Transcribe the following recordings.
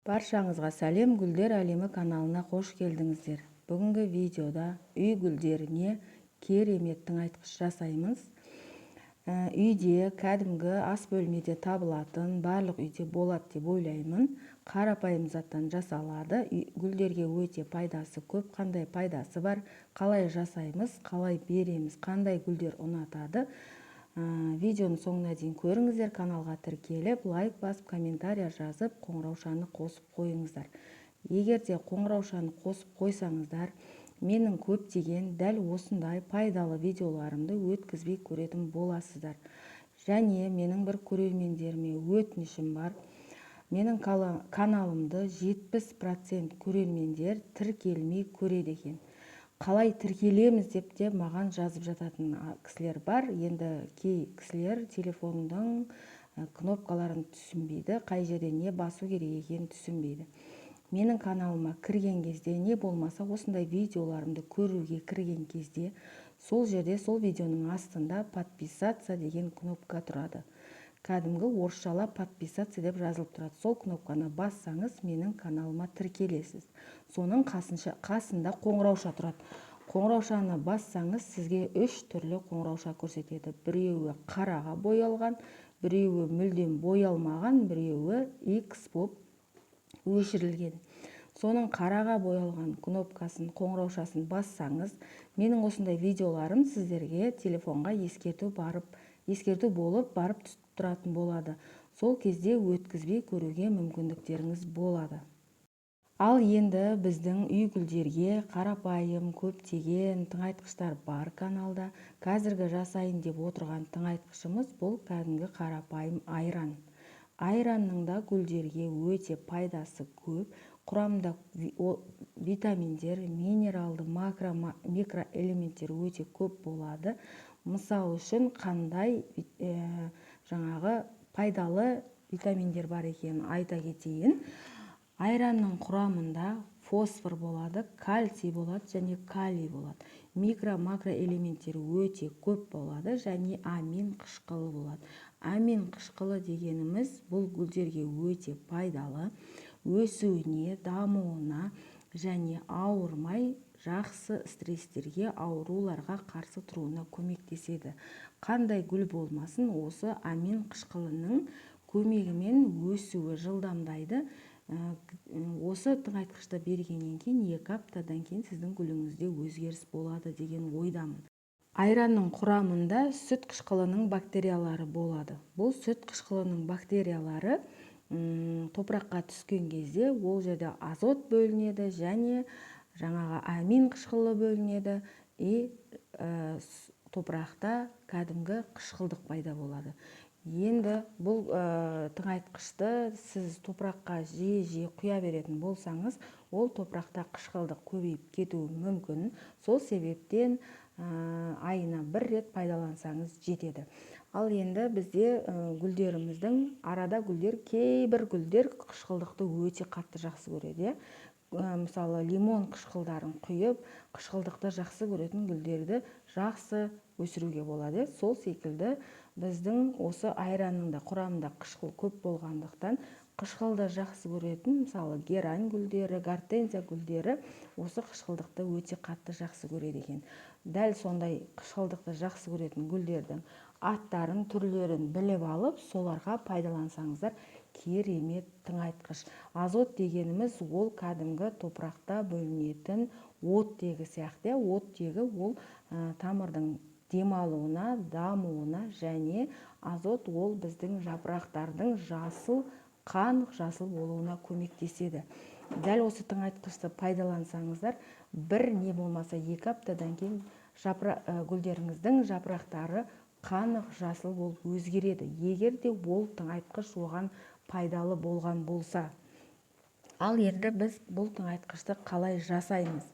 Баршаңызға сәлем! Гүлдер әлемі каналына қош келдіңіздер! Бүгінгі видеода үй гүлдеріне керемет тыңайтқыш жасаймыз. Үйде, кәдімгі ас бөлмеде табылатын, барлық үйде болады деп ойлаймын. Қарапайым заттан жасалады. Гүлдерге өте пайдасы көп. Қандай пайдасы бар, қалай жасаймыз, қалай береміз, қандай гүлдер ұнатады? Видеоның соңына дейін көріңіздер. Каналға тіркеліп, лайк басып, комментария жазып, қоңыраушаны қосып қойыңыздар. Егер де қоңыраушаны қосып қойсаңыздар, менің көптеген дәл осындай пайдалы видеоларымды өткізбей көретін боласыздар. Және менің бір көрермендеріме өтінішім бар: менің каналымды 70% көрермендер тіркелмей көреді екен. Қалай тіркелеміз деп те маған жазып жататын кісілер бар. Енді кей кісілер телефонның кнопкаларын түсінбейді, қай жерде не басу керек екенін түсінбейді. Менің каналыма кірген кезде, не болмаса осындай видеоларымды көруге кірген кезде, сол жерде, сол видеоның астында «Подписаться» деген кнопка тұрады. Кәдімгі орысшалап «Подписаться» деп жазылып тұрады. Сол кнопканы бассаңыз, менің каналыма тіркелесіз. Соның қасында қоңырауша тұрады. Қоңыраушаны бассаңыз, сізге үш түрлі қоңырауша көрсетеді: біреуі қараға боялған, біреуі мүлдем боялмаған, біреуі X болып өшірілген. Соның қараға боялған кнопкасын, қоңыраушасын бассаңыз, менің осындай видеоларым сіздерге телефонға ескерту болып барып түсіп тұратын болады. Сол кезде өткізбей көруге мүмкіндіктеріңіз болады. Ал енді біздің үй гүлдерге қарапайым көптеген тыңайтқыштар бар каналда. Қазіргі жасайын деп отырған тыңайтқышымыз — бұл кәдімгі қарапайым айран. Айранның да гүлдерге өте пайдасы көп. Құрамында витаминдер, минералды, макро, микроэлементтер өте көп болады. Мысал үшін, қандай жаңағы пайдалы витаминдер бар екенін айта кетейін. Айранның құрамында фосфор болады, кальций болады және калий болады. Микро, макроэлементтер өте көп болады және амин қышқылы болады. Амин қышқылы дегеніміз — бұл гүлдерге өте пайдалы, өсуіне, дамуына және ауырмай, жақсы стресстерге, ауруларға қарсы тұруына көмектеседі. Қандай гүл болмасын, осы амин қышқылының көмегімен өсуі жылдамдайды. Осы тыңайтқышты бергеннен кейін 2 аптадан кейін сіздің гүліңізде өзгеріс болады деген ойдамын. Айранның құрамында сүт қышқылының бактериялары болады. Бұл сүт қышқылының бактериялары топыраққа түскен кезде, ол жерде азот бөлінеді және жаңағы амин қышқылы бөлінеді и топырақта кәдімгі қышқылдық пайда болады. Енді бұл тыңайтқышты сіз топыраққа жиі-жиі құя беретін болсаңыз, ол топырақта қышқылдық көбейіп кетуі мүмкін. Сол себептен айына бір рет пайдалансаңыз, жетеді. Ал енді бізде гүлдеріміздің арада гүлдер, кейбір гүлдер қышқылдықты өте қатты жақсы көреді, иә. Мысалы, лимон қышқылдарын құйып, қышқылдықты жақсы көретін гүлдерді жақсы өсіруге болады, иә. Сол секілді біздің осы айранның да құрамында қышқыл көп болғандықтан, қышқылды жақсы көретін, мысалы, герань гүлдері, гортензия гүлдері осы қышқылдықты өте қатты жақсы көреді екен. Дәл сондай қышқылдықты жақсы көретін гүлдердің аттарын, түрлерін біліп алып, соларға пайдалансаңыздар, керемет тыңайтқыш. Азот дегеніміз — ол кәдімгі топырақта бөлінетін оттегі сияқты, иә. Оттегі ол тамырдың демалуына, дамуына және азот ол біздің жапырақтардың жасыл, қанық жасыл болуына көмектеседі. Дәл осы тыңайтқышты пайдалансаңыздар, бір не болмаса 2 аптадан кейін гүлдеріңіздің жапырақтары қанық жасыл болып өзгереді, егер де ол тыңайтқыш оған пайдалы болған болса. Ал енді біз бұл тыңайтқышты қалай жасаймыз?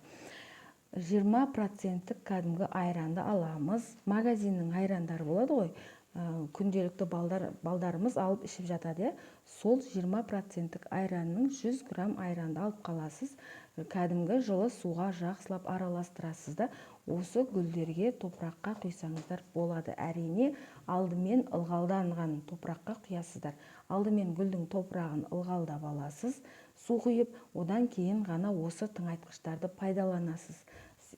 20 проценттік кәдімгі айранды аламыз. Магазиннің айрандары болады ғой. Күнделікті балдарымыз алып ішіп жатады, иә. Сол 20%-тік айранның 100 грамм айранды алып қаласыз, кәдімгі жылы суға жақсылап араластырасыз да, осы гүлдерге топыраққа құйсаңыздар болады. Әрине, алдымен ылғалданған топыраққа құясыздар. Алдымен гүлдің топырағын ылғалдап аласыз, су құйып, одан кейін ғана осы тыңайтқыштарды пайдаланасыз.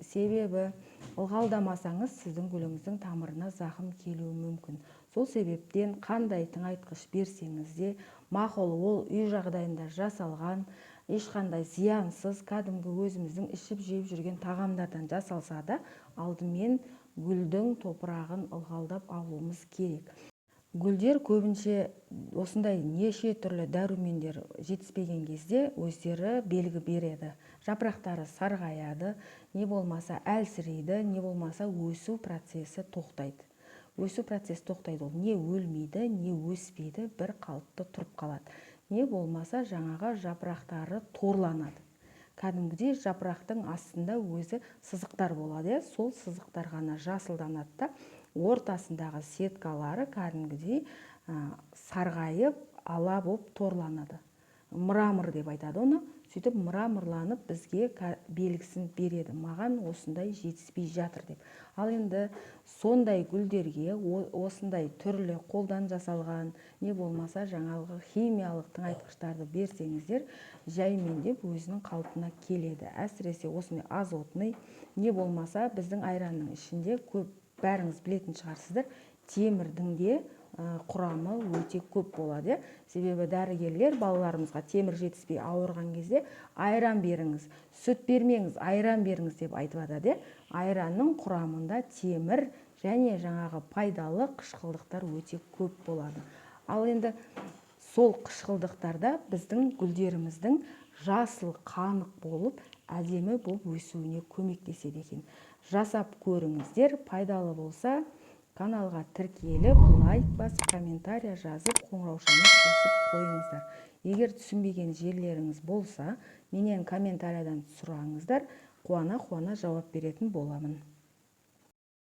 Себебі ылғалдамасаңыз, сіздің гүліңіздің тамырына зақым келуі мүмкін. Сол себептен қандай тыңайтқыш берсеңіз де мақұл, ол үй жағдайында жасалған, ешқандай зиянсыз, кәдімгі өзіміздің ішіп жеп жүрген тағамдардан жасалса да, алдымен гүлдің топырағын ылғалдап алуымыз керек. Гүлдер көбінше осындай неше түрлі дәрумендер жетіспеген кезде өздері белгі береді. Жапырақтары сарғаяды, не болмаса әлсірейді, не болмаса өсу процесі тоқтайды. Өсу процесі тоқтайды, ол не өлмейді, не өспейді, бір қалыпты тұрып қалады. Не болмаса жаңағы жапырақтары торланады. Кәдімгідей жапырақтың астында өзі сызықтар болады, сол сызықтар ғана жасылданады да, ортасындағы сеткалары кәдімгідей сарғайып, ала болып торланады. Мрамор деп айтады оны. Сөйтіп мраморланып бізге белгісін береді. Маған осындай жетіспей жатыр деп. Ал енді сондай гүлдерге осындай түрлі қолдан жасалған, не болмаса жаңағы химиялық тыңайтқыштарды берсеңіздер, жаймендеп өзінің қалпына келеді. Әсіресе осындай азотный, не болмаса біздің айранның ішінде көп, бәріңіз білетін шығарсыздар, темірдің де құрамы өте көп болады. Себебі дәрігерлер балаларымызға темір жетіспей ауырған кезде айран беріңіз, сүт бермеңіз, айран беріңіз деп айтып жатады. Айранның құрамында темір және жаңағы пайдалы қышқылдықтар өте көп болады. Ал енді сол қышқылдықтарда біздің гүлдеріміздің жасыл қанық болып, әдемі болып өсуіне көмектеседі екен. Жасап көріңіздер, пайдалы болса, каналға тіркеліп, лайк басып, комментария жазып, қоңыраушаны қосып қойыңыздар. Егер түсінбеген жерлеріңіз болса, менен комментариядан сұраңыздар, қуана-қуана жауап беретін боламын.